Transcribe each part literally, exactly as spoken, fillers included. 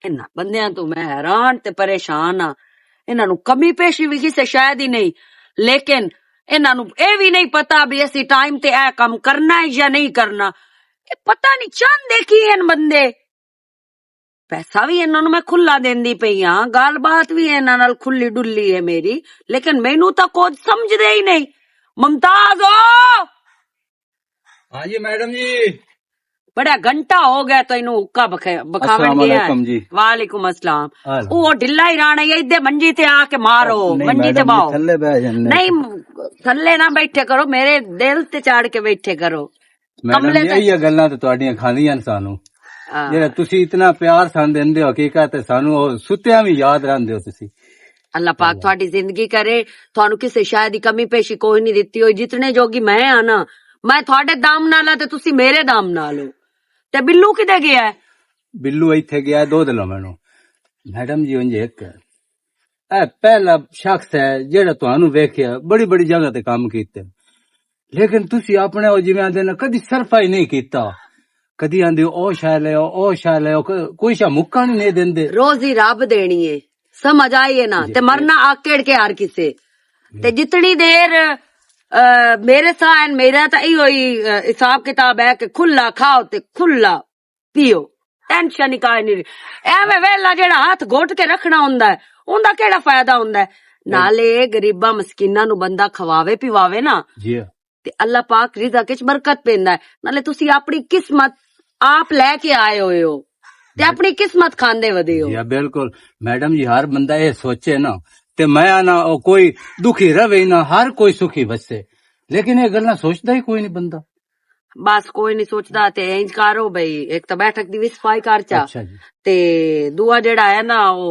انہاں بندیاں تو میں حیران تے پریشان ہاں۔ انہاں نوں کمی پیشی بھی کسے شاید ہی نہیں، لیکن انہاں نوں اے بھی نہیں پتا بھی اسی ٹائم تے اے کم کرنا ہے یا نہیں کرنا۔ اے پتہ نہیں چاہندے کی ہن بندے۔ پیسہ بھی انہاں نوں میں کھلا دیندی پئی ہاں، گل بات بھی انہاں نال کھلی ڈلی ہے میری، لیکن مینوں تاں کچھ سمجھدے ہی نہیں۔ ممتاز او! ہاں جی میڈم جی۔ بڑا گھنٹہ ہو گیا تو اینوں حقہ بکھے-، بکھاون السلام گیا ہے۔ علیکم جی۔ وعلیکم السلام۔ ہاں۔ او ڈھلا ہی رانا، یہ ادھے منجی تے آ کے مارو، نہیں منجی تے میڈم جی، باؤ۔ تھلے بہ جانے۔ نہیں، تھلے نہ بیٹھے کرو، میرے دل تے چڑھ کے بیٹھے کرو۔ میڈم کملے جی، تے یہ گلاں تے تہاڈیاں کھاندیاں نے سانو۔ ہاں۔ جڑا تسی اتنا پیار سان دیندے ہو، حقیقت ہے سانو او ستیاں بھی یاد رہندے ہو تسی۔ اللہ پاک تہاڈی زندگی کرے، تہانوں کسے شے دی کمی پیشی کوئی نہیں دتی ہوئی۔ جتنے جوگی میں آ نا، میں تہاڈے دام نال آ تے تسی میرے دام نال ہو۔ تے بلو کدے گیا ہے؟ بلو ایتھے گیا ہے، دودھ لومن نوں۔ میڈم جی، انج ایک اے پہلا شخص ہے جڑا تہانوں ویکھیا، بڑی بڑی جگہ تے کام کیتے، لیکن تسی اپنے او جویں آندے نے کدی صرفہ ہی نہیں کیتا۔ کدی آندے او شے لے آؤ، او شے لے آؤ، ک-، کوئی شے مکن نہیں دیندے۔ روزی رب دینی ہے، سمجھ آئی ہے نا؟ جی، تے مرنا آکڑ کے ہر کسے۔ تے جتنی دیر، آ، میرے ساہ ہیں، میرا تاں ایہو ہی، آ، حساب کتاب ہے کہ کھلا کھاؤ تے کھلا پیو، ٹینشن ہی کائے نہیں۔ ایویں ویلا جڑا ہاتھ گھٹ کے رکھنا ہوندا ہے، اوندا کیڑا فائدہ ہوندا ہے؟ نالے غریباں مسکیناں نوں بندہ کھواوے پیواوے نا، جی۔ تے اللہ پاک رزق وچ برکت پیندا ہے۔ نالے تسی اپنی قسمت آپ لے کے آئے ہوئے ہو تے اپنی قسمت کھاندے ودے ہو۔ جی ہاں، بالکل۔ میڈم جی، ہر بندہ یہ سوچے نا، تے میں آنا او کوئی دکھی رہے نہ، ہر کوئی سکھی وسے، لیکن یہ گلاں سوچدا ہی کوئی نہیں بندہ۔ بس کوئی نہیں سوچدا، تے انج کرو بھئی، ایک تاں بیٹھک دی وی صفائی کر چا، اچھا جی۔ تے دعا جڑا ہے نا، او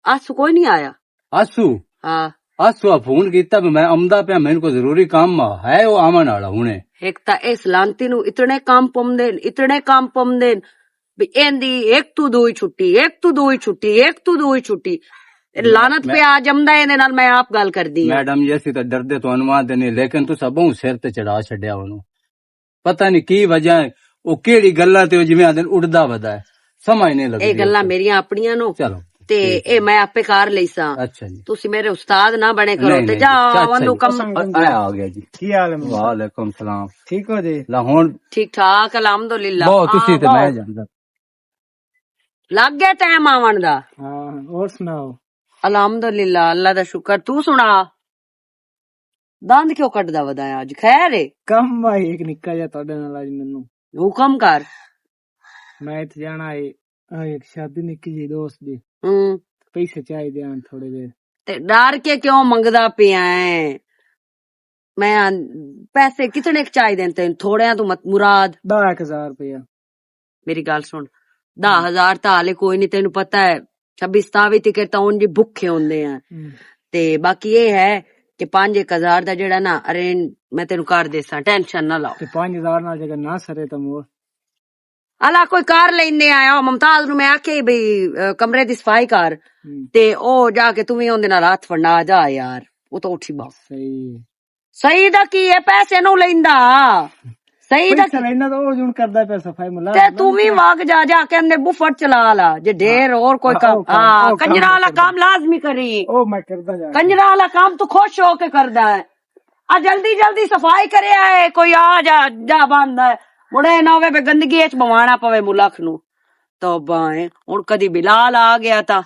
آسو کوئی نہیں آیا۔ آسو؟ ہاں۔ آسو آ فون کیتا بھی میں آمدا پیا، میرے کو ضروری کام آ ہے، او آون والا ہنے۔ ایک تاں اس لانتی نو اتنے کام پوندے نے، اتنے کام پوندے نے، بھی ایندی ایک تو دو ہی چھٹی، ایک تو دو ہی چھٹی، ایک تو دو ہی چھٹی۔ اے لعنت میں پہ آ جمدا ہے، ایندے نال میں آپ گل کردی ہاں۔ میڈم جی، اسی تاں ڈردے تو انواع دے نہیں، لیکن تساں بہوں سر تے چڑھا چھڈیا اونوں۔ پتہ نہیں کی وجہ ہے، او کیڑی گلاں تے او جویں آندے نے اڈدا ودا ہے، سمجھ نہیں لگدی۔ اے گلاں میریاں اپنیاں نو، چلو، تے ٹھیک اے ہے۔ میں آپے کار لئی ساں۔ اچھا جی۔ تسی میرے استاد نہ بنے کرو، نہیں، تے نہیں، جا، اچھا، آوندو جی۔ کم۔ آ، آ گیا جی۔ کی حال ہے؟ وعلیکم السلام۔ ٹھیک ہو جی؟ لا ہن۔ ٹھیک ٹھاک، الحمدللہ۔ بہت تسی ہاں، تے میں بہت۔ جاندا۔ لگ گیا ٹائم آون دا؟ ہاں، اور سناؤ؟ الحمدللہ، اللہ دا شکر۔ تو سنا، دند کیوں کڈدا ودا ہے اج؟ خیر ہے؟ کم آئی ایک نکا جا تہاڈے نال اج مینوں۔ حکم کر۔ میں اتھے جانا ہے، آ، ایک شادی نکی جی دوست دی۔ ہوں۔ پیسے چاہیدے ہن تھوڑے جے۔ تے ڈر کے کیوں منگدا پیا ہے؟ میں آن-، پیسے کتنے کچائی دین تین، تھوڑیاں تو مت مراد۔ دہ ایک ہزار روپیہ۔ میری گل سن، دہ ہزار تاں حالے کوئی نہیں، تینوں پتہ ہے، چھبی ستاوی تک تاں اونج ہی بھکھے ہوندے ہیں۔ ہم۔ تے باقی یہ ہے کہ پانچ ایک ہزار دا جڑا نا ارینج میں تینوں کر دیساں، ٹینشن نہ لاؤ۔ تے پانچ ہزار نال جے نہ سرے تاں مور؟ اللہ کوئی کار لیندے آیا، ممتاز نوں میں آکھیا بھئی، اے، کمرے دی صفائی کر، ہم۔ تے او جا کے توں وی اوندے نال ہاتھ پھڑنا آ جا یار، او تاں اٹھی با۔ صحیح۔ صحیح دا کی اے، پیسے نوں لیندا؟ صحیح دا پیسے کی؟ لینا تاں او جون کردا پیا صفائی ملا۔ تے توں وی واگ جا، جا کے اندے بفٹ چلا لا، جے ڈھیر ہاں۔ اور کوئی ہاں، کام، او کام، ہاں، او کام کنجرا والا کردا۔ کام لازمی کری۔ او میں کردا جا۔ کنجرا والا کام توں خوش ہو کے کردا ہے۔ آ جلدی جلدی صفائی کرے آئے، کوئی آ جا، جا بند ہے۔ مڑے نہ ہوے بے گندگی اچ بوانا پوے ملک نو۔ توبہ ہے، ہن کدی بلال آ گیا تاں۔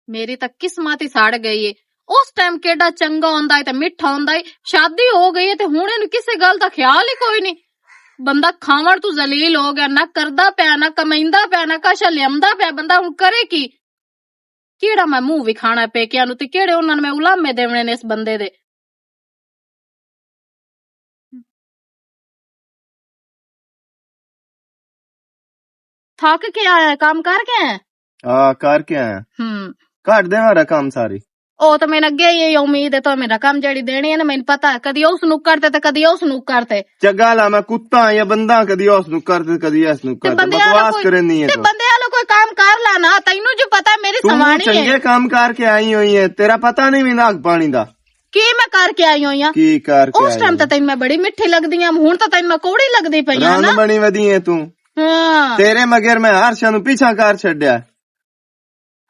میری تاں قسمت ہی سڑ گئی ہے۔ اس ٹائم کیڈا چنگا ہوندا ہے تے میٹھا ہوندا ہے، شادی ہو گئی ہے تے ہن اینوں کسے گل دا خیال ہی کوئی نہیں۔ بندہ کھاون تو ذلیل ہو گیا، نہ کردا پیا، نہ کمائندا پیا، نہ کشا لیامدا پیا، بندہ ہن کرے کی؟ کیڑا میں منہ وکھانا پیکیاں نوں تے کیڑے انہاں نوں میں علامے دیونے نے اس بندے دے؟ تھک کے آیا ہے، کام کر کے آیا ہے؟ ہاں، کر کے آیا۔ ہوں۔ کر دے ہارا کام ساری۔ او تو میں اگے ہی امید ہے تو میں رقم جڑی دینی ہے نا، میں پتہ ہے، کدی اس نکر تے تے کدی اس نکر تے۔ چگا لا، میں کتا ہاں یا بندہ، کدی اس نکر تے کدی اس نکر تے۔ بکواس کرنی ہے تے تو۔ بندے والا کوئی کام کر لا نا، تینوں جو پتہ ہے میری تو سوانی ہے۔ چنگے کام کر کے آئی ہوئی ہے، تیرا پتہ نہیں بھی ناک پانی دا۔ کی میں کر کے آئی ہوئی ہاں؟ کی کر کے اس آئی ٹائم ہوئی؟ تے تینوں میں بڑی میٹھی لگدی ہاں، ہن تے تینوں میں کوڑی لگدی پئی ہاں رن نا۔ بنی ودی ہے تو۔ ہاں۔ تیرے مگر میں ہر شے نوں پیچھا کر چھڈیا۔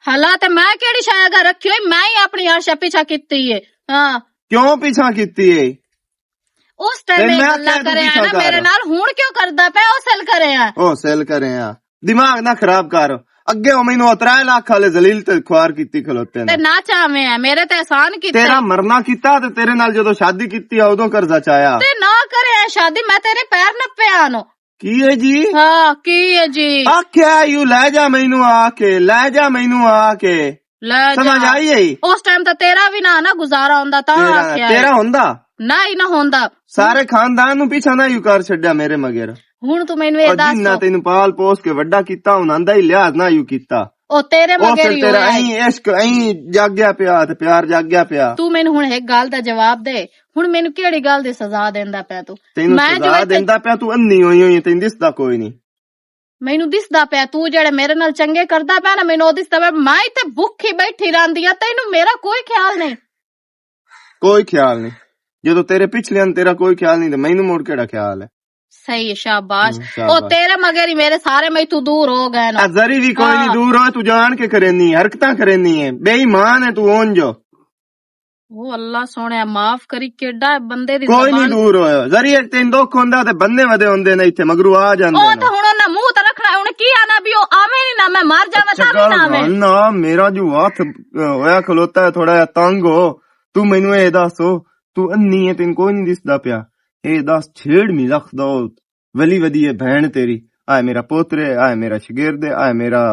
حالانکہ میں کیڑی شے اگا رکھی ہوئی، میں ہی اپنی ہر شے پیچھا کیتی ہے۔ ہاں۔ کیوں پیچھا کیتی ہے؟ اس ٹائم تے یہ میں گلاں کیا کرے توں آ نا پیچھا میرے کر؟ نال، ہن کیوں کردا پیا؟ او سیل کرے آ۔ او سیل کرے آ۔ دماغ نہ خراب کر۔ اگے او مینوں ترے لاکھ والے ذلیل تے خوار کیتی کھلوتے تے نے۔ نہ چاہویں آ، میرے تے احسان کیتے۔ تیرا مرنا کیتا تے تیرے نال جدوں شادی کیتی آ، اودوں قرضہ چایا۔ تے نہ کرے آ شادی، میں تیرے پیر نپے آنو۔ کی ہے جی؟ ہاں، کی ہے جی؟ آکھیا یو لے جا مینوں آ کے، لے جا مینوں آ کے۔ لے جا۔ سمجھ آئی ہے؟ اس ٹائم تے تیرا بھی نہ نا گزارا ہوندا، تاں تیرا، آکھیا تیرا ہے۔ ہوندا؟ نہ ہی نہ ہوندا۔ سارے خاندان نوں پیچھا نہ یو کر چھڈیا میرے مگر۔ ہن توں مینوں اے اور دس۔ جنہ تینوں پال پوس کے وڈا کیتا، انہاں دا ہی لحاظ نہ یو کیتا۔ او تیرے او مگر پھر ہی تیرا ہویا ہے۔ ایں عشق ایں جاگیا پیا تے پیار جاگیا پیا۔ توں مینوں ہن ایک گل دا جواب دے، ہن مینوں کیڑی گل دی سزا دیندا پیا توں؟ تینوں میں جو سزا ایتھے دیندا پیا، توں انی ہوئی ہوئی، تینوں دسدا کوئی نہیں۔ مینوں دسدا پیا، توں جڑے میرے نال چنگے کردا پیا نا، مینوں او دسدا پیا، میں ایتھے بھکھی بیٹھی رہندی آ، تینوں میرا کوئی خیال نہیں۔ کوئی خیال نہیں۔ جدوں تیرے پچھلے ہن تیرا کوئی خیال نہیں، تے مینوں مڑ کیڑا خیال ہے؟ صحیح ہے، شاباش۔ ہوں، او شاباش۔ تیرے مگر ہی میرے سارے میں تو دور ہو گئے نا۔ آ ذری بھی کوئی نہیں ہاں۔ دور ہو، تو جان کے کرینی، حرکتاں کرینی ہے، بے ایمان ہے تو اون جو۔ او اللہ سونے معاف کری، کیڈا ہے بندے دی کوئی نہیں زبان۔ دور ہویا۔ ذری ایک تین دکھ ہوندا تے بندے ودے ہوندے نے ایتھے، مگرو آ جاندے او نے۔ تو ہن انہاں منہ تے رکھنا، ہن کی آنا بھی او آویں نہیں نہ، میں مر جاواں اچھا، تاں بھی نہ گل آویں۔ سن نا، میرا جو ہاتھ، اے، ہویا کھلوتا ہے تھوڑا جہا تنگ ہو، تو مینوں اے دس ہو، تو انی ہے، تین کوئی نہیں دسدا پیا۔ اے دس چھیڑ می لکھ دا ولی ودی ہے بہن تیری، آئے میرا پوتر ہے، آئے میرا شگرد ہے، آئے میرا،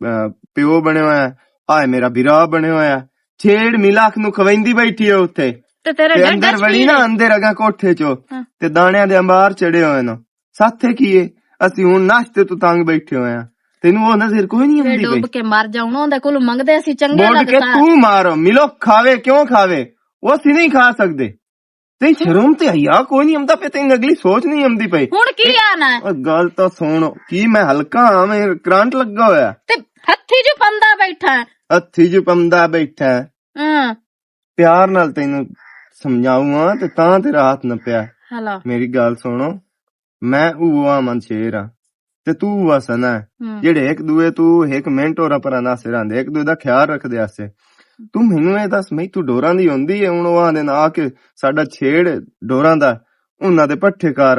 اے، پیو بنے ہویا ہے، آئے میرا برا بنے ہویا ہے۔ چھیڑ می لکھ نو کھویندی بیٹھی ہے اتھے۔ تے تیرے تے ڈڈ اندر وچ وڑی کی نا، ہے؟ اندر اگاں کوٹھے چو، ہاں۔ تے دانیاں دے انبار چڑھے ہوئے نو۔ ساتھے کی ہے؟ اسی ہن ناشتے تو تنگ بیٹھے ہوئے ہیں۔ تینوں وہ نظر کوئی نہیں تے آندی پئی۔ ڈوب کے مر جاؤ، انہاں دے کولوں منگدے اسی چنگے بوڈ کے لگدا۔ تو مارو، ملو کھاوے، کیوں کھاوے؟ وہ اسی نہیں کھا سکدے۔ تیں شرم تے حیا کوئی نہیں آمدا پیا، تیں اگلی سوچ نہیں آمدی پئی۔ ہن کی آنا ہے؟ او گل تاں سن، کی میں ہلکا ہاں، میں کرنٹ لگا ہویا ہے۔ تے ہتھی جو پمدا بیٹھا ہے۔ ہتھی جو پمدا بیٹھا ہے۔ ہاں۔ پیار نال تینوں سمجھاؤں ہاں تے تاں تیرا ہاتھ نہ پیا۔ ہلا۔ میری گل سنو، میں اوہ آمن شیر ہاں تے تو اوہ سنا ہے، ہوں۔ جڑے ایک دوے تو ایک منٹ اور پر نہ سراندے، ایک دوے دا خیال رکھ دے آسے۔ تو مینوں اے دس، میں تو ڈوراں دی ہوندی ہے، ہن او آندے نہ آ کے ساڈا چھیڑ ڈوراں دا، انہاں دے پٹھے کر۔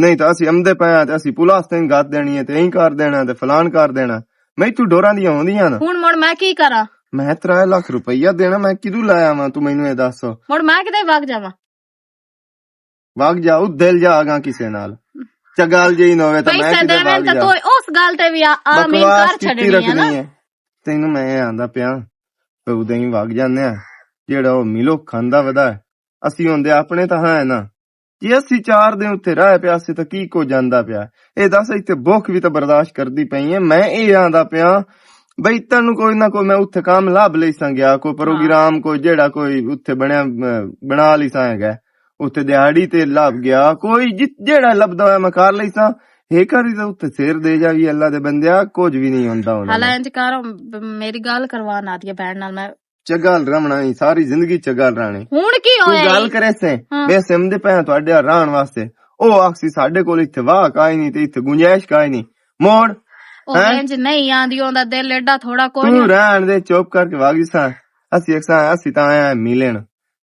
نہیں تاں اسی امدے پئے آں تے اسی پولیس تیں گات دینی ہے تے ایں کر دینا تے فلان کر دینا۔ میں تو ڈوراں دیاں ہوندیاں نا۔ ہن مڑ میں کی کراں؟ میں ترے لاکھ روپیہ دینا، میں کدوں لایا واں؟ تو مینوں اے دس۔ مڑ میں کدے وگ جاواں؟ وگ جا، او دل جا آگاں کسے نال۔ چگل جئی نہ ہوئے تاں میں پیسے کدے دیویں وگ تاں جا۔ تو اس گل تے وی آ، آ مین بکواس کر کیتی چھڈنی ہے نا۔ رکھنی ہے۔ تینوں میں اے آندا پیاں، تے اودے ہی وگ جانے آ۔ جیڑا او ملو کھاندا ودا ہے، اسی ہوندے اپنے تاں ہاں ہے نا۔ جی اسی چار دن اتھے رہ پیا سی تاں کی کو جاندا پیا؟ اے دس، اتھے بھوک وی تاں برداشت کردی پئی ہے۔ میں اے آندا پیا بھئی، تینوں کوئی نہ کوئی میں اتھے کام لب لئی ساں گیا، کوئی ہاں۔ پروگرام، کوئی جیڑا کوئی اتھے بنیا، م-، بنا لئی ساں گیا۔ اتھے دیہاڑی تے لب گیا، کوئی جت-، جیڑا لبدا ہویا میں کر لئی ساں۔ ایک واری تاں اتھے سر دے جاوی، اللہ دے بندیا، کچھ وی نہیں ہوندا انہاں حالا نال۔ انج کر، م-، میری گل کروا نادیہ بہن نال، میں چگل رہنا ہی، ساری زندگی چگل رہنی۔ ہن کی تو ہویا گل ای؟ کرے سے، ہاں۔ بے سم دے پے تہاڈے رہن واسطے۔ او آکسی ساڈے کول اتھے واہ کائے نہیں تے اتھے گنجائش کائے نہیں۔ موڑ، او ہیں؟ رینج نہیں آندی، اوندا دل ایڈا تھوڑا کوئی تو نہیں۔ رہن دے، چپ کر کے واگی ساں۔ اسی اکساں، اسی تاں آیا ملن۔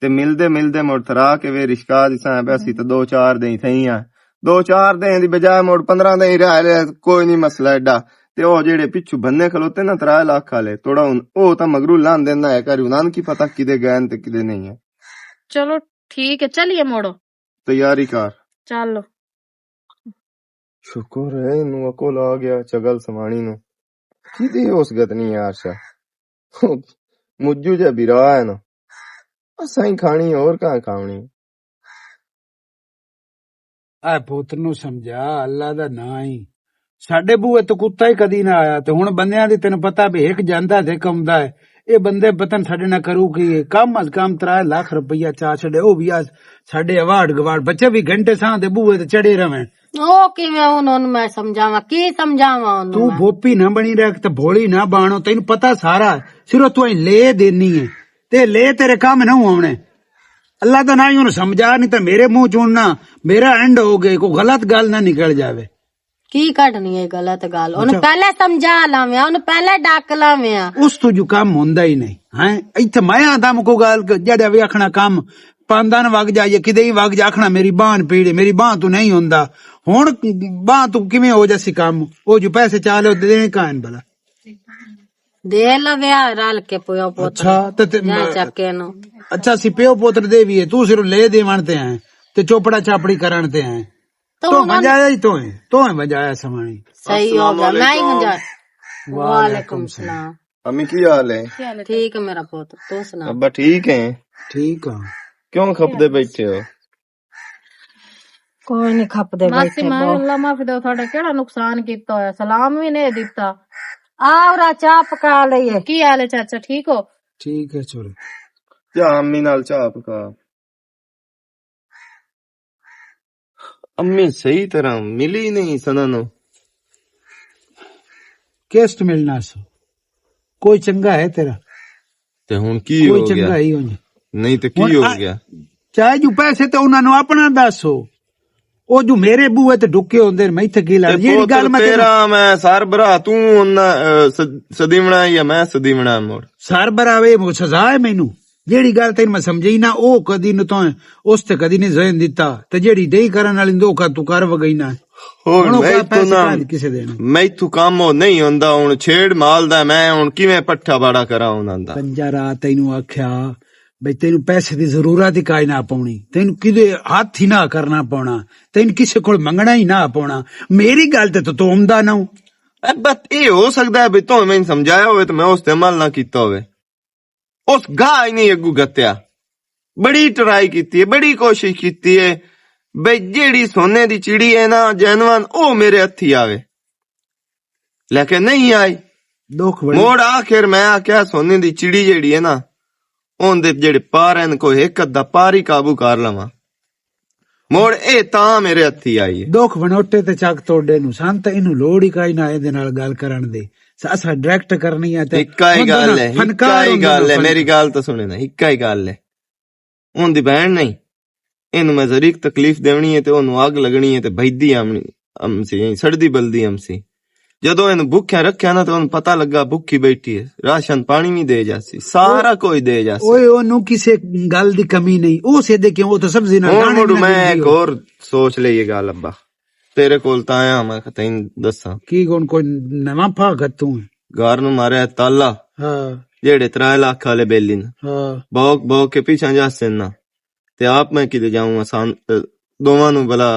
تے ملدے ملدے مڑ تھرا کے وے رشکا دی ساں، بے اسی تاں دو چار دن ہی تھئی آں۔ دو چار دن دی بجائے مڑ پندرہ دن ہی رہ لے، کوئی نہیں مسئلہ ایڈا۔ تے او جیڑے پچھو بندے کھلوتے نا ترے لاکھ والے، توڑا ہن او تاں مگرو لان دینا ہے، کر انہاں نوں کی پتہ کدے گئے تے کدے نہیں ہے۔ چلو ٹھیک ہے، چلیے موڑو۔ تیاری کر۔ چلو۔ شکر ہے اینوں عقل آ گیا چگل سمانی نوں۔ کدے اس گت نہیں یار شا۔ مجھو جا برا ہے نا۔ اساں ہی کھانی، اور کہاں کھاونی؟ اے پتر نوں سمجھا، اللہ دا ناں ہی۔ ساڈے بوئے تو کتا ہی کدی نہ آیا، تے ہن بندیاں دی تینوں پتہ بھی ہک جاندا تے ہک آوندا ہے۔ اے بندے پتن ساڈے نال کرو کی ہے؟ کم از کم ترے لاکھ روپیہ چا چھڈے، او بھی آ ساڈے اواڑ گواڑ بچے بھی گھنٹے ساں دے بوئے تے چڑھے رہویں۔ او کیویں ہن اونوں میں سمجھاواں؟ کی سمجھاواں اونوں تو میں؟ بھوپی نہ بنی رہ تے بھولی نہ بانو، تینوں پتہ سارا، صرف تو ہی لے دینی ہے، تے لے تیرے کم نہ ہونے۔ اللہ دا ناں ہی انہوں سمجھا، نہیں تے میرے منہ چوں نہ میرا اینڈ ہو گئے، کوئی غلط گل نہ نکل جاوے۔ کی کڈنی ہے غلط گل؟ اچھا۔ پہلے سمجھا لاویں، اونوں پہلے ڈاک لاویں۔ اس تو جو کم ہوندا ہی نہیں۔ ہیں؟ ایتھے میں آدم کو گل ک-، جڑا وی آکھنا کم، پاندن وگ جا یا کدے ہی وگ جا، آکھنا میری بان پیڑے، میری بان تو نہیں ہوندا۔ ہن بان تو کیویں ہو جاسی کم؟ او جو پیسے چا لے، او دینے کائن بلا؟ دے لویا رل کے پیو پوتر۔ اچھا، تے، تے، جا چکے نو۔ اچھا، سی پیو پوتر دے وی ہے، تو صرف لے دیوان تے ہیں، تے چوپڑا چاپڑی کرن تے ہیں۔ تو تو انہاں نے بجایا ہی تو ہے، تو ہے بجایا سمانی۔ صحیح ہو گیا، میں ہی بجایا۔ وعلیکم السلام۔ امی کی حال ہے؟ ٹھیک ہے میرا پوتر، تو سنا؟ ابا ٹھیک ہے؟ ٹھیک ہاں۔ کیوں کھپدے بیٹھے ہو؟ کوئی نہیں کھپدے ماسی بیٹھے ماں، بہت۔ اللہ معافی دو، تھوڑا کیڑا نقصان کیتا ہویا؟ سلام بھی نہیں دیتا۔ آؤ را چاہ پکا لئیے۔ کی حال ہے چاچا، ٹھیک ہو؟ ٹھیک ہے چھوڑے۔ جا امی نال چاہ پکا۔ امی صحیح طرح ملی نہیں سنا نو۔ کیسٹ ملنا سو؟ کوئی چنگا ہے تیرا؟ تے ہن کی کوئی ہو گیا؟ چنگا ہی ہو جائے۔ نہیں تے کی ہن ہو آ-، گیا؟ چاہے جو پیسے تے انہاں نو اپنا دس ہو۔ او جو میرے بوئے تے ڈکے ہوندے نے، میں اتھے کی لڑ-، تے جیڑی پتر گل میں تیرا میں سر بھرا، توں انہاں، اے، س-، سدیونا یا میں سدیونا مڑ؟ سر بھرا وے، مو سزا ہے مینوں۔ جیڑی گل تین میں سمجھائی نا، او کدی نہ تو اس تے کدی نہیں ذہن دیتا۔ تے جیڑی ڈئی کرن والی دو کا تو کر وگئی نا۔ ہن ہن او میں کا اتھوں پیسے نہ، کاج کسے دینا؟ میں اتھوں کام او نہیں ہوندا، ہن چھیڑ مال دا، میں ہن کیویں پٹھا باڑا کراں انہاں دا؟ پنجا رات تینوں آکھیا، بھئی تینوں پیسے دی ضرورت ہی کائی نہ پاونی، تینوں کدے ہاتھ ہی نہ کرنا پاونا، تینوں کسے کول منگنا ہی نہ پاونا۔ میری گل تے تو، تو عمدہ نہ ہو۔ اے بس اے ہو سکدا ہے بھئی تو میں سمجھایا ہوئے تے میں اس تے عمل نہ کیتا ہوئے۔ اس گاہ ہی نہیں اگو گتیا۔ بڑی ٹرائی کیتی ہے، بڑی کوشش کیتی ہے بھئی جیڑی سونے دی چڑی ہے نا جینوان، او میرے ہتھی آوے۔ لیکن نہیں آئی۔ دکھ بڑی۔ موڑ آخر میں آکھیا سونے دی چڑی جیڑی ہے نا، اون دے جیڑے پار ہیں، کوئی ایک ادھا پار ہی قابو کر لواں۔ موڑ اے تاں میرے ہتھی آئی ہے۔ دکھ بنوٹے تے چک توڑے نو، سان تے اینو لوڑ ہی کائی نہ اے دے نال گل کرن دی۔ س-، اساں ڈائریکٹ کرنی ہے تے اکا ہی ہن گل ہے، فنکار اکا ہی ہوندے گل نے ہے، فنکار۔ میری گل تو سنے نا، اکا ہی گل ہے۔ اون دی بہن نہیں، اینو میں ذریک تکلیف دیونی ہے تے اونوں اگ لگنی ہے تے بھجدی آمنی، امسی، سڑدی بلدی امسی۔ جدوں اینوں بھکھیا رکھیا نا تے اونوں پتہ لگا بھکھی بیٹھی ہے، راشن پانی وی دے جاسی، سارا کچھ دے جاسی۔ اوئے اونوں کسے گل دی کمی نہیں، او سیدھے کیوں، او تے سبزی نال ہن دانے مڑو وی نہ میں دیندی اک ہو۔ ہور سوچ لئی اے گل ابا، تیرے کول تاں آیا میں کہ تینوں دساں۔ کی گن کوئی نواں پھا گتوں ہے؟ گھر نوں ماریا تالا۔ ہاں۔ جیڑے ترے لاکھ والے بیلی نا۔ ہاں۔ بوک بوک کے پیچھے جاسے نا۔ تے آپ میں کدے جاؤں آسان، اے، دوواں نوں بلا،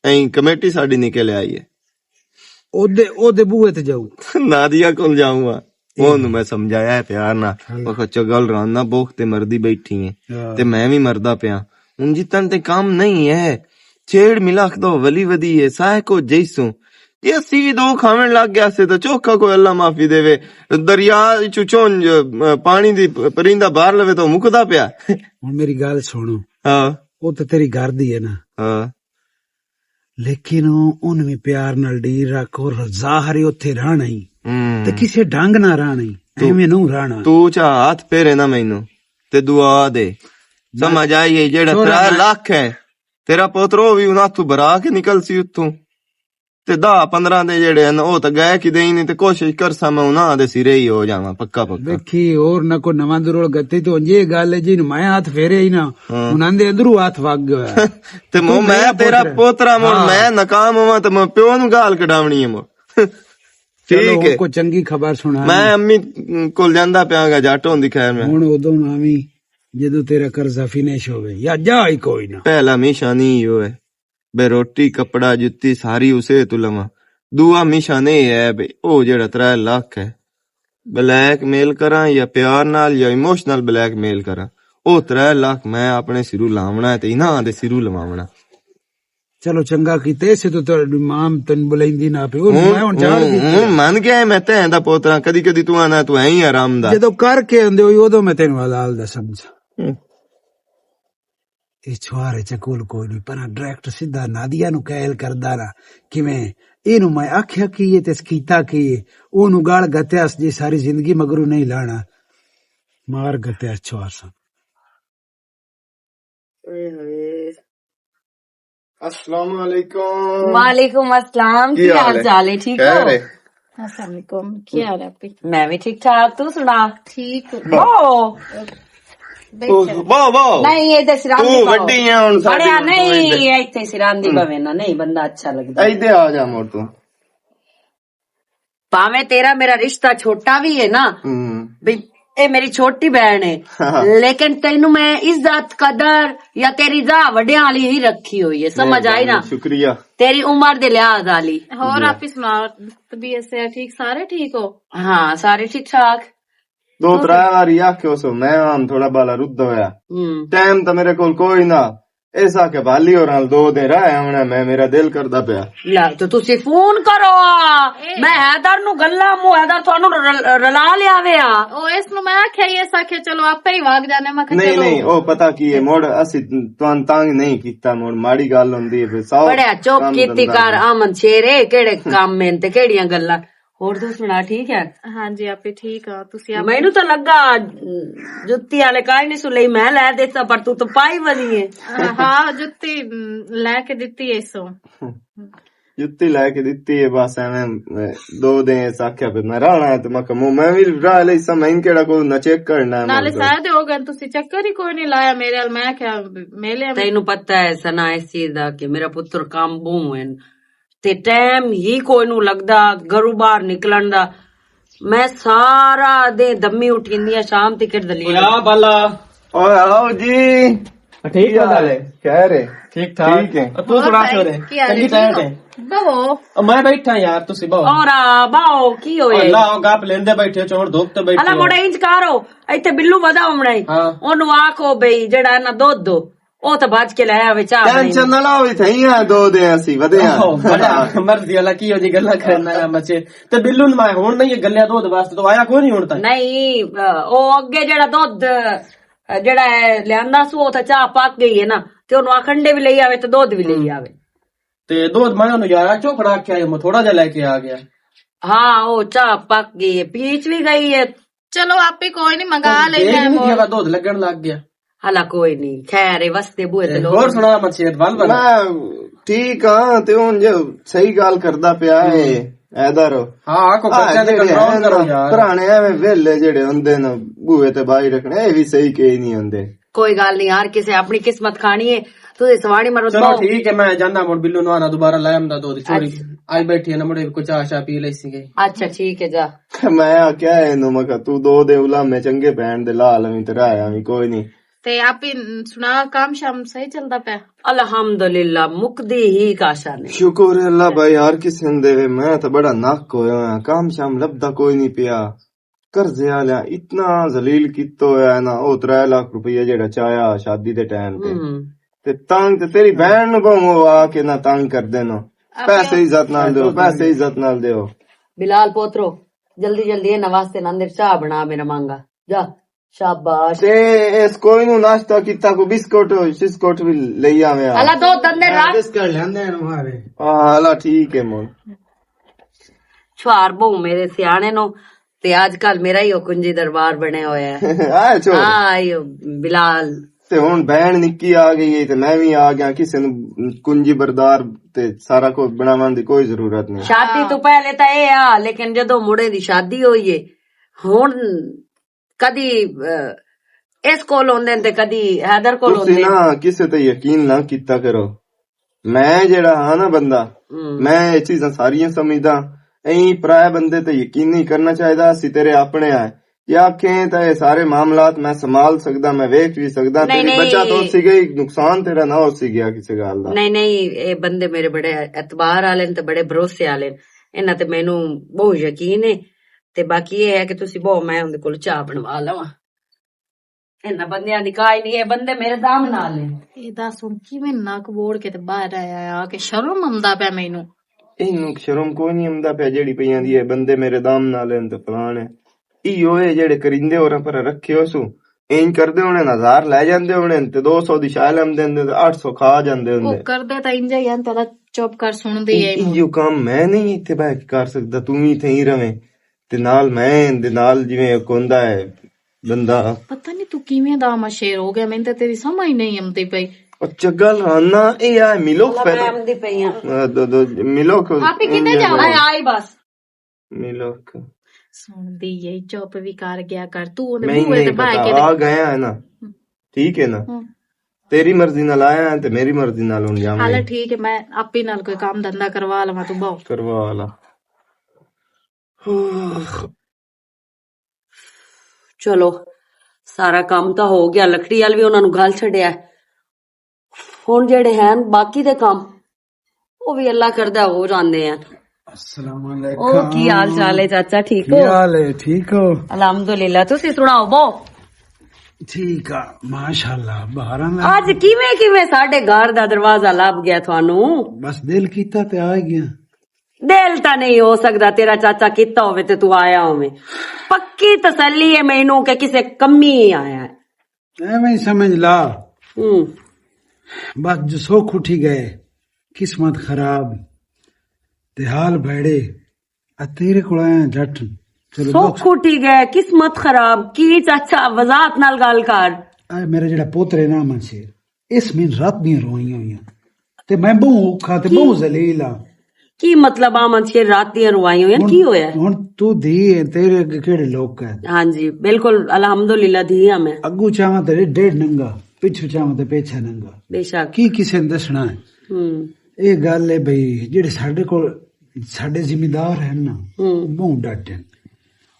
ایں کمیٹی ساڈی نکل آئی ہے۔ او دے، او دے بوئے تے جاؤ۔ نادیا کول جاؤں آ۔ اونوں میں سمجھایا ہے پیار نال۔ ہاں۔ میں کہا، "چگل ران نہ بوک تے مردی بیٹھی ہے۔ ہاں۔ تے میں وی مردا پیا۔ ہن جتن تے کام نہیں ہے۔ چھیڑ ملاخ دو ولی ودی ہے۔ ساہ کو جیسوں۔ یہ اسی وی دو کھاون لگ گیا سے تے چوکھا کوئی اللہ معافی دے وے۔ دریا چوں چون، پانی دی پرندہ باہر لوے تو مکدا پیا۔" ہن میری گل سنو۔ ہاں۔ او تے تیری گھر دی ہے نا۔ ہاں۔ لیکن ان وی پیار نال ڈیر رکھ اور ظاہر ہے اوتھے رہنا ہی۔ ہوں۔ تے کسے ڈھنگ نہ رہنا ہی۔ تو، ایویں نہ رہنا۔ تو چا ہاتھ پھیرے نہ مینوں تے دعا دے۔ سمجھ آئی ہے جیڑا ترا ترا لاکھ ہے، تیرا پوترو وی انہاں تو بھرا کے نکل سی اتھوں۔ تے دہ پندرہ دے جیڑے ہن، او تے گئے کدے ہی نہیں، تے کوشش کرساں میں انہاں دے سرے ہی ہو جاواں، پکا پکا۔ ویکھی، اور نہ کوئی نواں درول گتے، تے ہن یہ گل ہے جی، میں ہاتھ پھیرے ہی نہ، ہاں۔ انہاں دے اندروں ہاتھ وگ گیا۔ تے مو تو میں میرا تیرا پوترا۔ پوترا، مو ہاں۔ میں ناکام ہواں، تے میں پیو نوں گال کڈاونی ہے مو۔ چلو، ٹھیک ہے۔ کو چنگی خبر سنا۔ میں امی کول جاندا پیاں گا، جٹ ہوندی خیر میں۔ ہن ادوں آویں، جدوں تیرا قرضہ فنش ہوے، یا جا ہی کوئی نہ۔ پہلا ہمیشہ نہیں ہوئے۔ بے روٹی، کپڑا، جتی ساری اسے تو لواں۔ دعا ہمیشہ نہیں ہے بے او جڑا ترے لاکھ ہے، بلیک میل کراں یا پیار نال یا ایموشنل بلیک میل کراں، او ترے لاکھ میں اپنے سروں لاونا ہے تے انہاں دے سروں لواونا۔ چلو چنگا کیتا، اسے تو تہاڈی ماں تینوں بلائندی نہ پئی، او ہن، میں ہن چاڑ ہن، دتی۔ ہن من گیا ہے، میں تیں دا پوترا، کدی کدی تو آنا تو ہیں ہی آرام دا۔ جدوں کر کے آندے ہوئی، اودوں میں تینوں حلال دا سمجھاں۔ ہوں۔ اے چھوارے چکول کوئی نہیں، پر ڈائریکٹ سیدھا نادیا نو قائل کردا رہا۔ کیویں؟ اینو میں آکھیا کی اے تے اس کیتا کی اے؟ اونو گال گتیا اس جی ساری زندگی مگروں نہیں لانا۔ مار گتیا اس چھوار سا۔ اے ہوئے۔ السلام علیکم۔ وعلیکم السلام، کی کی حال حال ہے؟ چال ہے؟ ٹھیک ہو؟ خیر ہے؟ السلام علیکم، کی حال ہے آپ کی؟ میں بھی ٹھیک ٹھاک، تو سنا؟ ٹھیک ہو؟ او، بیٹھے۔ واہ، واہ۔ نہیں، یہ تے سراندی تو پاؤ۔ وڈی ہے ہن ساڈی بڑیا ہن تو نہیں، ایدے۔ یہ اتنے سراندی ہم۔ پاوے نا، نہیں، بندہ اچھا لگدا۔ ایدے آ جا مور تو۔ پاویں تیرا میرا رشتہ چھوٹا بھی ہے نا، ہم۔ بھی اے میری چھوٹی بہن ہے، لیکن تینوں میں عزت، قدر یا تیری راہ وڈیاں والی ہی رکھی ہوئی ہے، سمجھ آئی نا؟ مہربانی، شکریہ۔ تیری عمر دے لحاظ والی۔ اور آپ ہی سناؤ، طبیعت سے ٹھیک، سارے ٹھیک ہو؟ ہاں، سارے ٹھیک ٹھاک۔ دو ترے واری آکھیو سو، میں ہم تھوڑا بالا رد ہویا۔ ہم۔ ٹائم تاں میرے کول کوئی نہ، ایسا کہ بالی اور نال دو دن رہ آونا، میں، میرا دل کردا پیا۔ لا، تو تسی فون کرو آ۔ میں حیدر نو گلا مو، حیدر تھانو رل-، رلا لیا وے آ۔ او، اس نو میں آکھیا ہی، اس آکھیا، "چلو، آپے ہی واگ جانے۔" میں کہا، نہیں، "چلو۔" نہیں، او پتہ کی ہے، مڑ اسی تان تانگ نہیں کیتا، مڑ ماڑی گل ہوندی ہے، پھر ساؤ بڑے چپ کام کیتی دھندا کر، ہے۔ آمن شیر، اے کیڑے کام میں تے کیڑیاں گلاں؟ اور تو سنا، ٹھیک ہے؟ ہاں جی، آپ ہی ٹھیک آ، تسی آپ مینوں تاں لگا، جُتی والے کائے نہیں سُلئی، میں لے دیتا، پر تو تو پائی والی ہے۔ ہاں، جُتی، م، لے کے دتی ہے سو۔ جُتی لے کے دتی ہے، بس ایویں، م، دو دن اس آکھیا پہ میں رہنا ہے، تو میں کہا، میں بھی راہ لئی سا، میں کیڑا کوئی نہ چیک کرنا ہے، نالے میں تو سارے ہو گئے، تسی چکر ہی کوئی نہیں لایا میرے ال، میں کیا میلے میں تینوں پتہ ہے سنا اس چیز دا کہ میرا پتر کام بہوں ہے۔ تے ٹائم ہی کوئی نوں لگدا گھروں باہر نکلن دا۔ میں سارا دے دمی اٹھیندی آں، شام تک دلیل۔ اویا بالا۔ اوئے آؤ جی۔ ٹھیک ہو حال ہے؟ خیر ہے؟ ٹھیک ٹھاک۔ ٹھیک ہے۔ اور تو سنا، اور شور ہے؟ بھائی، کیا حال ہے؟ چنگی طرح ٹھیک ہو؟ ہے؟ بہو۔ او، میں بیٹھا یار، تسی بہو۔ اور آ، بہو، کی ہوئے؟ اللہ، او گپ لیندے بیٹھے، چور دھوپ تے بیٹھے اللہ ہو۔ موڑا انج کرو، ایتھے بلو ودا ہونا ہے۔ ہاں۔ اونوں آکھو بھئی، جڑا ہے نا دودھ دو، او تے بھج کے لے آوے چاہ بنائی۔ ٹینشن نہ لاؤ، اتھے ہی آ، دو دے اسی ودے آ۔ اوہ، بڑا مرضی والا کی ہو جی گلاں کرنا ہے مچے۔ تے بلو نما ہن نہیں گلیا دودھ واسطے تو آیا کوئی نہیں ہن تک۔ نہیں، او اگے جڑا دودھ، جڑا ہے لیاندا سو، او تے چاہ پک گئی ہے نا، تے اونوں آکھن ڈے بھی لئی آوے تے دودھ بھی لئی آوے۔ تے دودھ میں اونوں یار چوکھڑا آکھیا ہے، میں تھوڑا جہا لے کے آ گیا۔ ہاں، او چاہ پک گئی ہے، پیچ بھی گئی ہے۔ چلو، آپ ہی کوئی نہیں، منگا لینے ہیں نہیں مول۔ دودھ لگن لگ گیا۔ ہلا کوئی نہیں، خیر ہے، وسدے بوئے تے تے لوگ۔ اور سنا، مچھیت ول ول۔ میں ٹھیک ہاں، تے ہن جے صحیح گل کردا پیا ہے، حیدر۔ ہاں، کو آ، بچے تے جڑے کنٹرول ہیں کرو نا، یار۔ پرانے ایویں ویلے جڑے ہوندے نے، بوئے تے بائی رکھنے، اے بھی صحیح کہی نہیں ہوندے۔ کوئی گل نہیں یار، کسے اپنی قسمت کھانی ہے، تسیں سواڑی مرو چلو بہو۔ ٹھیک ہے، میں جانا مڑ بلو نوانا دوبارہ لے آمدا دودھ چھوڑی۔ اچھا۔ آئی بیٹھی ہے نا مڑے کچھ آ شا پی لئی سی گئی۔ اچھا ٹھیک ہے، جا۔ میں آکھیا اینو، میں کہا، "تو دو دے علامے چنگے بہن دے لا لویں تے راہ آویں، کوئی نہیں۔" تے آپ ہی سنا، کام شام صحیح چلدا پیا؟ الحمدللہ، مکدی ہی کاشا نے۔ شکر ہے اللہ بھائی، ہر کسے نے دے وے، میں تے بڑا نک ہویا ہاں، کام شام لبدا کوئی نہیں پیا۔ قرضے والیاں اتنا ذلیل کیتا ہویا ہے نا، او ترے لاکھ روپیہ جڑا چایا شادی دے ٹائم تے۔ ہم۔ تے تنگ تے تیری بہن نو بہوں آ کے نہ تنگ کر دینا۔ پیسے عزت نال دیو، پیسے عزت نال دیو۔ بلال پوترو، جلدی جلدی انہاں واسطے نہ اندر چاہ بنا میرا مانگا۔ جا، شاباش۔ تے اس کوئی نو ناشتہ کیتا، کوئی بسکٹ، شسکٹ بھی لئی آویں آ۔ اللہ دو دندے رکھ۔ بسکٹ لیندے نے مارے۔ ہاں، اللہ ٹھیک ہے مول۔ چھوار بہوں میرے سیانے نو، تے اج کل میرا ہی او کنجی دربار بنے ہویا ہے۔ آئے چھوڑ۔ ہاں، ایو بلال۔ تے ہن بہن نکی آ گئی ہے، تے میں وی آ گیا، کسے نو کنجی بردار تے سارا کچھ بناون دی کوئی ضرورت نہیں۔ شادی تو پہلے تا اے آ، لیکن جدوں مڑے دی شادی ہوئی ہے، ہن کدی، اہ، اس کول ہوندے نے تے کدی حیدر کول تسی ہوندے نے۔ نہ کسے تے یقین نہ کیتا کرو۔ میں جیڑا ہاں نا بندہ، ہم۔ میں اے چیزاں ساریاں سمجھدا۔ ایں پرائے بندے تے یقین نہیں کرنا چاہیدا، اسی تیرے اپنے آئے۔ یہ آکھیں تے اے سارے معاملات میں سنبھال سکدا، میں ویکھ بھی سکدا۔ نہیں، تیری نہیں۔ بچت ہو سی گئی، نقصان تیرا نہ ہو سی گیا کسی گال دا۔ نہیں، نہیں، اے بندے میرے بڑے اعتبار والے نے تے بڑے بھروسے والے نے۔ انہاں تے مینوں بہت یقین ہے۔ تے باقی اے ہے کہ تسی بہو، میں اوندے کول چاہ بنوا لواں۔ انہاں بندیاں دی کائی نہیں، اے بندے میرے دام نال ہیں۔ اے دس ہن کیویں نک بوڑ کے تے باہر آیا آ کے شرم آندا پیا مینوں۔ اینوں شرم کوئی نہیں آندا پیا، جیڑی پئی آندی ہے، بندے میرے دام نال ہیں تے فلان ہے۔ ایہو اے جیڑے کرندے ہوراں پر رکھے ہو سو، اینج کردے ہونے، ہزار لے جاندے ہونے تے دو سو دی شاہ لم دیندے تے اٹھ سو کھا جاندے ہوندے۔ او کردے تاں انجا ہی ہیں، تیرا چپ کر سن دی اے۔ ایہو کام میں نہیں اتھے بہ کے کر سکدا، توں وی اتھے ہی رہویں۔ تے نال میں دے نال جویں ہک ہوندا ہے بندہ۔ پتہ نہیں تو کیویں دا مشیر ہو گیا، مینوں تے تیری سمجھ نہیں آندی پئی۔ او چگل رانا، اے آ ملوک اللہ پہلے۔ میں آمدی پئی آں۔ آ، دو، دو، ملوک۔ آپ ہی کدھر جاؤ؟ آئے، آئے بس۔ ملوک۔ سن دی اے، چپ وی کر گیا کر، تو اوندے میں بوئے نہیں تے باہر پتا، کے آ گیا ہے نا۔ ٹھیک ہے نا؟ ہوں۔ تیری مرضی نال آیا ہے تے میری مرضی نال ہن جاواں۔ حالا ٹھیک ہے، میں آپی نال کوئی کام دھندا کروا لواں، تو بہو۔ کروا لا۔ چلو، سارا کام تاں ہو گیا، لکڑی وال وی انہاں نوں گھل چھڈیا ہے۔ ہن جڑے ہن باقی دے کام، او وی اللہ کردا ہو جاندے ہن۔ السلام علیکم۔ او کی حال چال ہے چاچا، ٹھیک ہو؟ کی حال ہے، ٹھیک ہو؟ الحمدللہ، تسی سناؤ بو؟ ٹھیک آ، ماشاءاللہ، باہر آ میں۔ اج کیویں کیویں ساڈے گھر دا دروازہ لب گیا تھانوں؟ بس دل کیتا تے آ گیا۔ دل تاں نہیں ہو سکدا تیرا چاچا کیتا ہووے تے تو آیا ہوویں۔ پکی تسلی ہے مینوں کہ کسے کمی ہی آیا ہے۔ ایویں ہی سمجھ لا۔ ہوں۔ بس جو سکھ اٹھی گئے، قسمت خراب، تے حال بھڑے، آ تیرے کول آیا جٹ۔ چلو سکھ دکھ۔ اٹھی گئے، قسمت خراب، کی چاچا وضاحت نال گل کر۔ اے میرا جڑا پوتر ہے نا منشیر، اس میں رات دیاں روائیاں ہوئیاں۔ تے میں بہوں اوکھا تے کی؟ بہوں ذلیل ہاں۔ کی مطلب آ منشیر رات دیاں روائیاں ہوئیاں؟ ہن، کی ہویا ہے؟ ہن تو دھی ہے، تیرے اگے کیڑے لوک ہیں؟ ہاں جی، بالکل، الحمدللہ دھی ہاں میں۔ اگوں چاہواں تے ڈیڑھ ننگا، پچھوں چاہواں تے پیچھے ننگا۔ بے شک۔ کی کسے نے دسنا ہے؟ ہوں۔ اے گل ہے بھئی، جڑے ساڈے کول، ساڈے ذمہ دار ہیں نا، ہوں۔ بہوں ڈٹ ہیں۔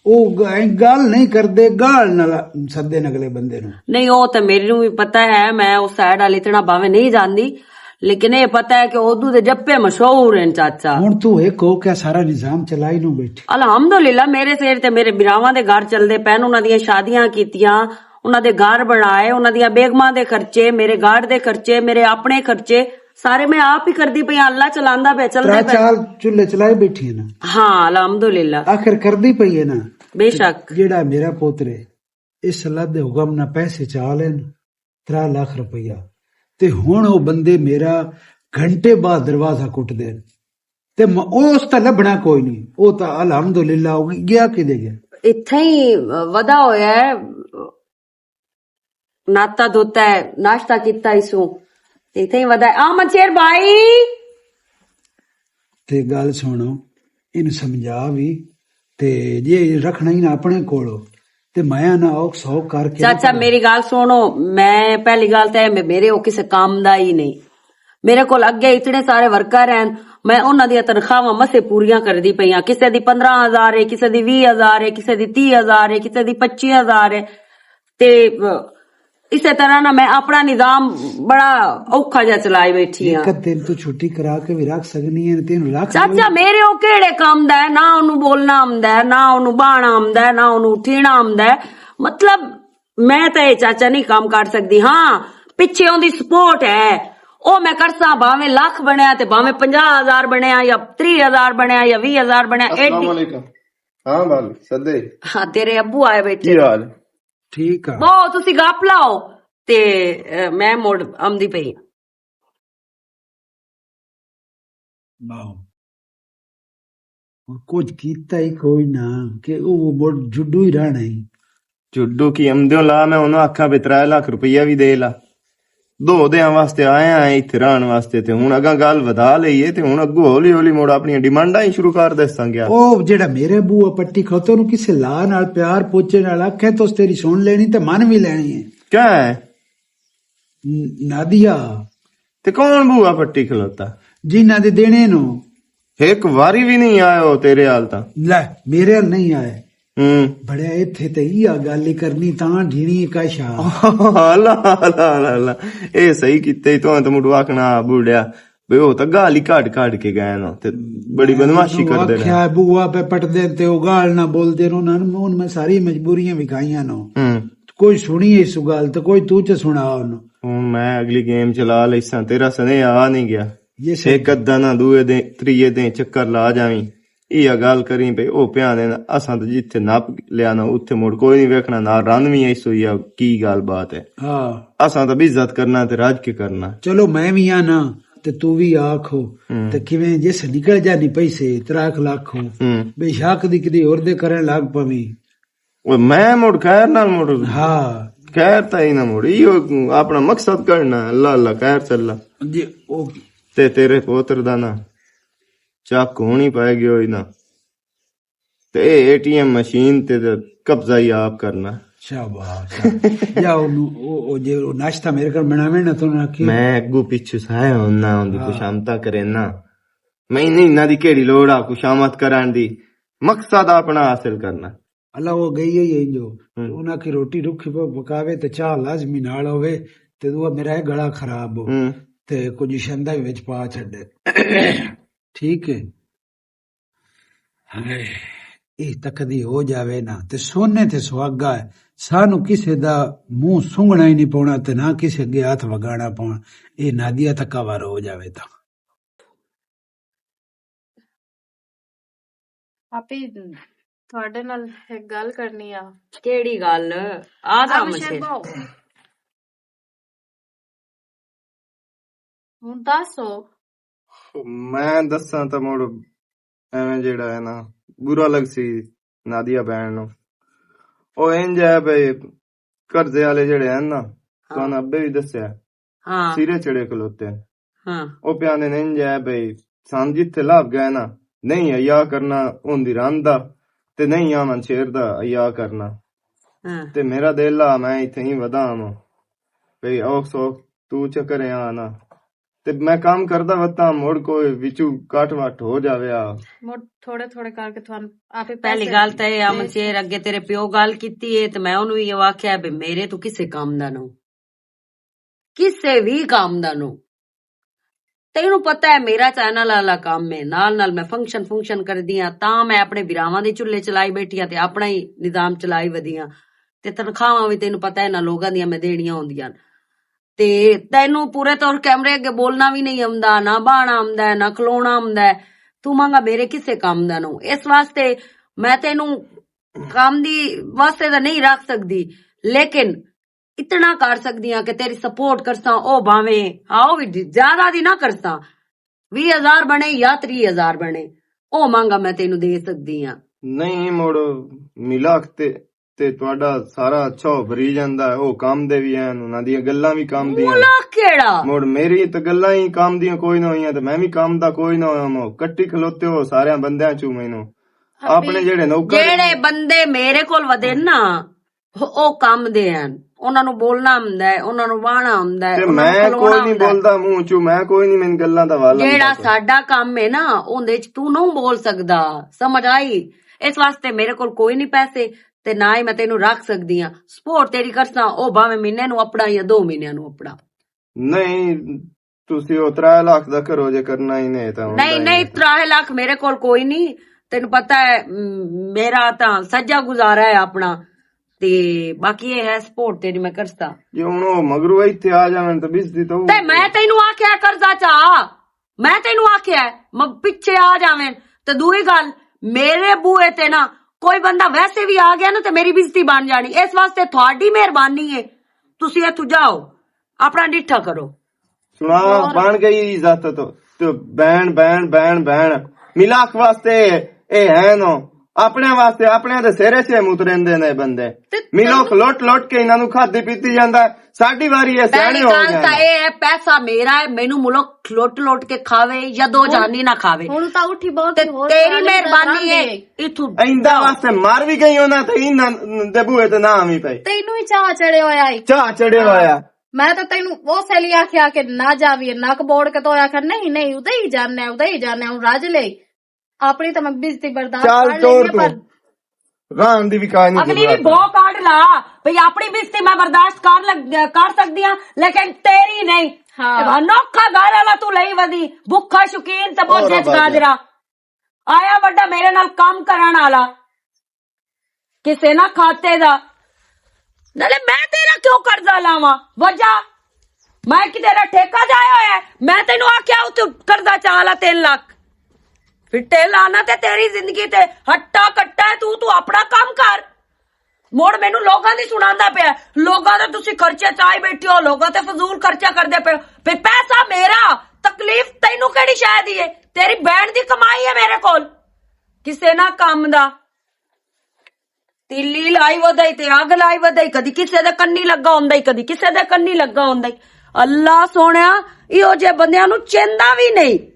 او گ-، ایں گل نہیں کردے، گال نال سدے نے اگلے بندے نوں۔ نہیں، او تے میرے نوں وی پتہ ہے، میں اس سائیڈ وال اتنا بھاویں نہیں جاندی، لیکن اے پتہ ہے کہ اردو دے جپے مشہور ہیں چاچا۔ ہن تو ایک ہو کیا سارا نظام چلائی نوں بیٹھی؟ الحمدللہ، میرے سر تے میرے براواں دے گھر چلدے پین، انہاں دیاں شادیاں کیتیاں، انہاں دے گھر بنائے، انہاں دیاں بیگماں دے خرچے، میرے گھر دے خرچے، میرے اپنے خرچے، سارے میں آپ ہی کردی پئی ہاں، اللہ چلاندا پیا، چلدے ترا پئے۔ چار چولہے چلائے بیٹھی ہے نا۔ ہاں، الحمدللہ۔ آخر کردی پئی ہے نا۔ بے شک۔ جیڑا میرا پوتر ہے، اس اللہ دے حکم نہ پیسے چا لین، ترا لاکھ روپیہ۔ تے ہن او بندے میرا گھنٹے بعد دروازہ کٹ دین۔ تے م-، او اس تے لبھنا کوئی نہیں۔ او تا الحمدللہ ہو گیا، کدے گیا؟ اتھے ہی ودا ہویا ہے۔ ناتا دھوتا ہے، ناشتہ کیتا اسوں۔ تے اتھے ہی ودا ہے۔ آ منشیر بھائی۔ تے گل سنو، اینوں سمجھا وی، تے جے رکھنا ہی نہ اپنے کولو، تے میں نہ اوکھ سوکھ کر کے چاچا، میری گل سنو، میں پہلی گل تے میں، میرے او کسے کام دا ہی نہیں۔ میرے کول اگے اتنے سارے ورکر ہیں، میں انہاں دیاں تنخواہاں مسے پوریاں کردی پئی ہاں۔ کسے دی پندرہ ہزار ہے، کسے دی ویہہ ہزار ہے، کسے دی تیہہ ہزار ہے، کسے دی پچی ہزار ہے۔ تے، اہ، اسے طرح نہ میں اپنا نظام بڑا اوکھا جا چلائی بیٹھی ہاں۔ ایک دن تو چھٹی کرا کے بھی رکھ سکنی ہے، تین رکھ چاچا، میرے او کیڑے کام دا ہے؟ نہ اونوں بولنا آمدا ہے، نہ اونوں باہنا آمدا ہے، نہ اونوں اٹھینا آمدا ہے۔ مطلب، میں تے اے چاچا نہیں کام کر سکدی۔ ہاں، پچھے اوندی سپورٹ ہے۔ او میں کرساں، بھاویں لکھ بنیا تے بھاویں پنجاہ ہزار بنیا یا تریہہ ہزار بنیا یا ویہہ ہزار بنیا، السلام ایڈی علیکم۔ ہاں بھائی، سدے۔ ہاں، تیرے ابو آئے بیٹھے۔ کی حال؟ ٹھیک آ۔ بہو، تسی گپ لاؤ تے، اے، میں مڑ آمدی پئی ہاں۔ واہ۔ اور کچھ کیتا ہی کوئی نہ، کہ او مڑ جڈو ہی رہنا ہی۔ جڈو کی آمدیوں لا، میں انہاں آکھاں بھی ترے لاکھ روپیہ بھی دے لا۔ دو دیاں واسطے آیا ہیں اتھے رہن واسطے، تے ہن اگاں گل ودھا لئی ہے، تے ہن اگوں ہولی ہولی مڑ اپنی ڈیمانڈاں ہی شروع کر دیساں گیا۔ او جڑا میرے بوا پٹی کھوتے، انہوں کسے لا نال پیار پوچے نال آکھے تو اس تیری سن لینی تے من بھی لینی ہے۔ کیا ہے؟ ن-، نادیا۔ تے کون بوا پٹی کھلوتا؟ جنہاں دے دینے نو۔ ایک واری بھی نہیں آیا ہو تیرے حال تاں۔ لے، میرے حال نہیں آئے۔ ہوں۔ بڑے ایتھے تے ایہا گل ہی کرنی تاں ڈھیڑی کشا۔ اللہ، اللہ، اللہ، اللہ۔ اے صحیح کیتے، تو تے مڑ آکھنا بوڑیا۔ بے او تاں گال ہی کڈ کڈ کے گئے نا۔ تے بڑی بدمعاشی کردے نے۔ آکھیا بوا پہ پٹدے تے او گال نہ بولدے نو، انہاں نوں میں ساری مجبوریاں وکھائیاں نو۔ ہوں۔ کوئی سنی اس گل تے کوئی تو چ سنا انہوں۔ ہن میں اگلی گیم چلا لیساں، تیرا سنیہا آ نہیں گیا۔ یہ صحیح۔ ایک ادھا نہ دوئے دے، تریے دے چکر لا جاویں۔ ایہا گل کریں پئی، او پیانے نا، اساں تے جتھے نپ لیا نا، اتھے مڑ کوئی نہیں ویکھنا، نہ رن وی ایسو یا کی گل بات ہے۔ ہاں۔ اساں تے بھی عزت کرنا تے رج کے کرنا۔ چلو میں وی آ نا، تے تو وی آکھو، ہوں۔ تے کیویں جس نکل جانی پیسے، تراک لاکھو۔ ہوں۔ بے شک دی کدی اور دے کرن لگ پویں۔ او میں مڑ خیر نال مڑ ہاں۔ خیر تاں ہی نہ مڑی، او اپنا مقصد کرنا، اللہ اللہ، خیر سے اللہ۔ جی، او تے تیرے پوتر دا نا چک ہونی پائے گیو ہی نا۔ تے اے اے ٹی ایم مشین تے تے قبضہ ہی آپ کرنا۔ شاباش۔ یا او، او، او جے او ناشتہ میرے گھر بناوے نا تو نہ کہ میں اگو پیچھے سایا ہوں نا، اون دی ہاں۔ خوشامتا کرے نا۔ میں نہیں انہاں دی کیڑی لوڑ آ خوشامت کران دی، مقصد اپنا حاصل کرنا۔ اللہ وہ گئی ہے یہ جو ہوں۔ انہاں کی روٹی رکھی پہ پکاوے تے چاہ لازمی نال ہووے، تے دعا میرا ہے گلا خراب ہو، ہوں۔ تے کچھ شندا وچ پا چھڈے۔ ٹھیک ہے۔ ہائے، اے تکدی ہو جاوے نا، تے سونے تے سہاگا ہے۔ سانو کسے دا منہ سنگنا ہی نہیں پونا، تے نہ کسے اگے ہاتھ وگانا پونا۔ اے نادیا تکا وار ہو جاوے تا۔ آپ ہی تھوڑے نال ایک گل کرنی آ۔ کیڑی گل؟ آ جا آ مجھے۔ مشربہ۔ ہن دسو۔ میں دساں تاں مڑ ایویں جیڑا ہے نا، برا لگ سی نادیا بہن نو۔ او انج ہے بھئی، قرضے والے جیڑے ہیں نا، ہاں۔ تانوں ابے بھی دسیا، ہاں۔ سیرے چڑے کھلوتے ہیں۔ ہاں۔ او پیانے نے انج ہے بھئی، سان جتھے لاب گئے نا، نہیں ایا کرنا ہوندی رن دا، تے نہیں آمن شیر دا ایا کرنا۔ ہاں۔ تے میرا دل آ، میں اتھے ہی ودا آواں۔ بھئی اوکھ سوکھ تو چکر آ نا۔ تے میں کام کردا وتا، مڑ کوئی وچوں کٹ وٹ ہو جاوے آ۔ مڑ تھوڑے تھوڑے کر کے تھانوں آپے پہلی پیسے گل تے اے آ دے منچیر، اگے تیرے پیو گل کیتی اے تے میں اونوں ایہو آکھیا بھی میرے تو کسے کام دا نہ ہو۔ کسے وی کام دا نو۔ تینوں پتہ ہے میرا چینل والا کام ہے، نال نال میں فنکشن فنکشن کردی ہاں، تاں میں اپنے بھراواں دے چولہے چلائی بیٹھی ہاں تے اپنا ہی نظام چلائی ودی ہاں۔ تے تنخواہاں وی تینوں پتہ ہے نہ لوگاں دیاں میں دینیاں ہوندیاں۔ تے تینوں پورے طور کیمرے اگے بولنا وی نہیں آوندا، نہ بانا آوندا ہے، نہ کھلونا آوندا ہے۔ تو مانگا میرے کسے کام دا نو۔ اس واسطے میں تینوں کام دی واسطے دا نہیں رکھ سکدی، لیکن اتنا کر سکدی ہاں کہ تیری سپورٹ کرساں، او بھاویں، آ، او وی زیادہ دی نہ کرساں، ویہہ ہزار بنے یا تریہہ ہزار بنے، او مانگا میں تینوں دے سکدی ہاں۔ نہیں، مڑ ملاک تے، تے تہاڈا سارا اچھا ابھری جاندا ہے، او کام دے وی ہن، انہاں دیاں گلاں وی کام دیاں ہن۔ ملاک کیڑا؟ مڑ میری تے گلاں ہی کام دیاں کوئی نہ ہویاں، تے میں وی کام دا کوئی نہ ہویا، مو کٹی کھلوتے ہو سارے بندیاں چوں مینوں۔ اپنے جڑے نوکر جڑے بندے میرے کول ودے نا، او، او کم دے ہن۔ انہاں نوں بولنا ہوندا ہے، انہاں نوں واہنا ہوندا ہے، تے انہاں نوں میں کھلونا کوئی نہیں ہوندا ہے۔ بولدا منہ چوں، میں کوئی نہیں، میں گلاں دا والا جیڑا ساڈا کم ہے نا، اوندے وچ تو نہیں بول سکدا، سمجھ آئی؟ اس واسطے میرے کول کوئی نہیں پیسے، تے نہ ہی میں تینوں رکھ سکدی ہاں۔ سپورٹ تیری کرساں، او بھاویں مہینے نوں اپنا یا دو مہینے نوں اپنا۔ نہیں، تسی او ترے لاکھ دا کرو جے کرنا ہی نہیں تاں ہوندا نہیں، ہی نہیں، نہیں۔ ترے لاکھ میرے کول کوئی نہیں۔ تینوں پتہ ہے، م-، میرا تاں سجا گزارا ہے اپنا۔ تے باقی یہ ہے سپورٹ تیری میں کرستا۔ جے ہن او مگرو ایتھے آ جاون تے بس دی تو تے میں تینوں آکھیا قرضہ چا، میں تینوں آکھیا ہے، م-، پچھے آ جاون۔ تے دوئی گل، میرے بوئے تے نا کوئی بندہ ویسے بھی آ گیا نا تے میری بےزتی بن جانی۔ اس واسطے تہاڈی مہربانی ہے، تسی اتھوں جاؤ، اپنا ڈٹھا کرو۔ سنا، بن گئی عزت تو، تو بین، بین، بین، بین۔ ملاک واسطے اے ہے نو۔ اپنے واسطے، اپنے دے سرے سے مترندے نے بندے۔ تے ملوک لوٹ لوٹ کے انہاں نوں کھادی پیتی جاندا ہے۔ ساڈی واری اے سیانے ہو گئے۔ پہلی گل تاں اے ہے، پیسہ میرا ہے، مینوں ملوک لوٹ لوٹ کے کھاوے یا دو جہانی نہ کھاوے۔ ہن تاں اٹھی بہت تے ہی ہور تیری مہربانی ہے۔ اتھوں ایندا واسطے مر وی گئی انہاں تے انہاں دے بوئے تے نہ آویں پئی۔ تینوں ہی چاہ چڑھے ہویا ہے۔ چاہ چڑھے ہویا۔ میں تے تینوں اس لیے آکھیا کہ نہ جاوی، نک بوڑ کے تو آکھیا، "نہیں، نہیں، ادے ہی جانے، ادے ہی جانے، ہوں راج لے۔" اپنی تے میں بےزتی برداشت کر چل لینی ٹور ہے، تو۔ پر ران دی وی کہانی اگلی وی بہت کاٹ لا، بھئی اپنی بےزتی میں برداشت کر لگ-، کر سکدی ہاں، لیکن تیری نہیں۔ ہاں۔ انوکھا گھر والا تو لئی ودی، بھکھا شوقین تے بوجھ گاجرا۔ آیا وڈا میرے نال کام کرن والا، کسے نہ کھاتے دا۔ نالے میں تیرا کیوں قرضہ لاواں؟ وجہ؟ میں کہ تیرا ٹھیکہ جایا ہویا ہے؟ میں تینوں آکھیا اتھوں قرضہ چا لا تین لاکھ۔ پھر تے لانا تے تیری زندگی تے ہٹا کٹا ہے، تو، تو اپنا کام کر۔ مڑ مینوں لوگاں دی سناندا پیا، لوگاں دے تسی خرچے چائی بیٹھے ہو، لوگاں تے فضول خرچہ کردے پے ہو۔ پھر پیسہ میرا، تکلیف تینوں کیڑی شے دی ہے؟ تیری بہن دی کمائی ہے میرے کول، کسے نہ کم دا۔ تیلی لائی ودائی تے اگ لائی ودائی، کدی کسے دے کنی لگا ہوندا ای، کدی کسے دے کنی لگا ہوندا ای۔ اللہ سوہنیا، ایہو جے بندیاں نوں چیندا وی نہیں۔